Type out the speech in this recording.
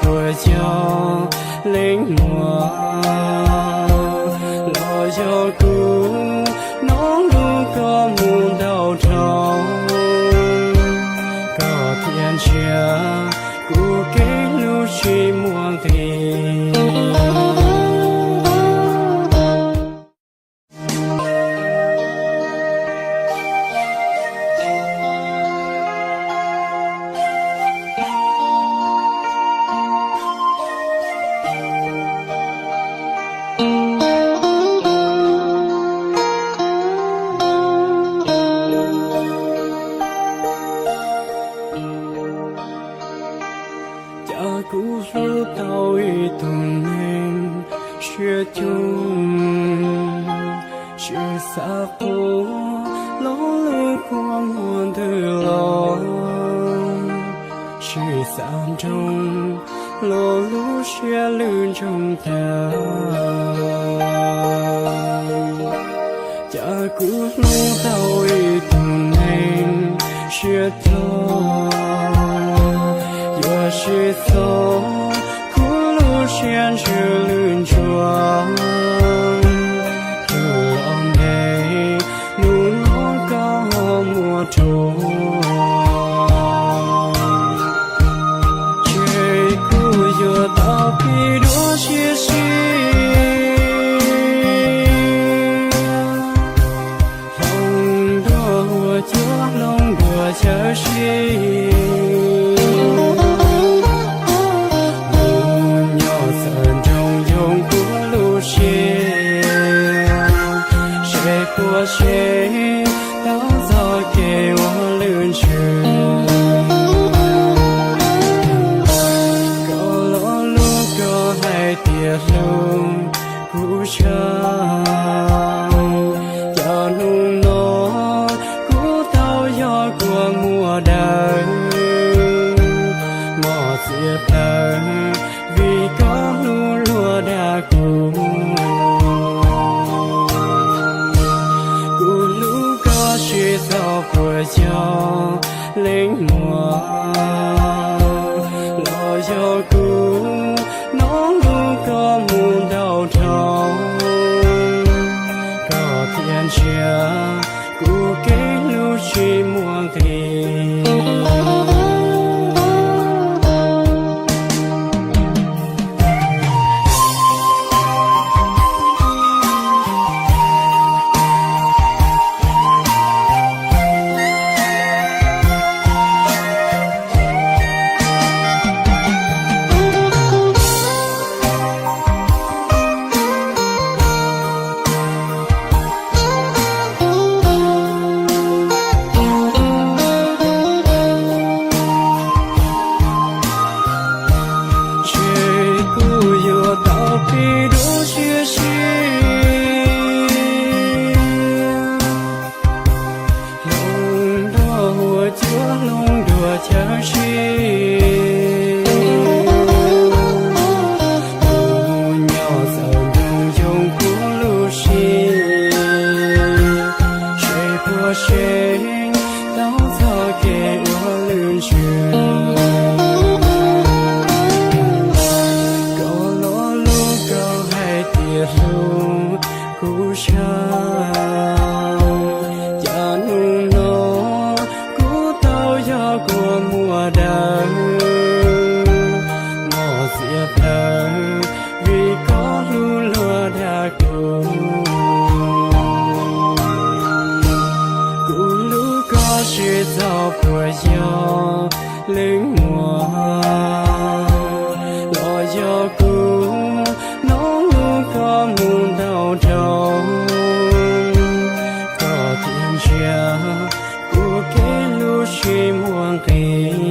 Puas yog leej muam los yog kuv, hnub hlub koj mus ntau dhau, koj thiaj ntsia kuv kev hlub tsis muaj nqis. Cas kuv hlub tau ib tug neeg siab cuag, tsis xav qhuas lo lus qhuas muaj ntws los, tsis xav nrog lo lus siab lwj ntsoog tag. Cas kuv hlub tau ib tug neeg siab tog, yuav tsis txhob khuv lub siab ntsws lwj ntsuag, rau los ntev hnub no koj muab rhuav. Ces kuv yuav tau pib dua siab siab, hloov dua huab cua hloov dua chaw sib, mus nyob txawm nroo yoo kuv lub siab, seb puas seev tau txoj kev ua lwj ntsws. Koj lo lus koj hais tias hlub kuv tshaj, cas hnub no kuv tau yog kua muag dawb, mos txias plaws vim koj hlub luag dag kuv. Kuv hlub koj tsis txog puas yog leej muam los yog kuv, hnub hlub koj mus ntau dhau, koj thiaj ntsia kuv kev hlub tsis muaj nqis. Ces kuv yuav tau pib dua siab siab, hloov dua huab cua hloov dua chaw sib, mus nyob txawm nroo yoo kuv lub siab, seb puas seev tau txoj kev ua lwj ntsws. Koj lo lus koj hais tias hlub kuv tshaj, cas hnub no kuv tau yog kua muag dawb, mos txias plaws vim koj hlub luag dag kuv. Kuv hlub koj tsis txog puas yog leej muam los yog kuv, hnub hlub koj mus ntau dhau, koj thiaj ntsia kuv kev hlub tsis muaj nqis.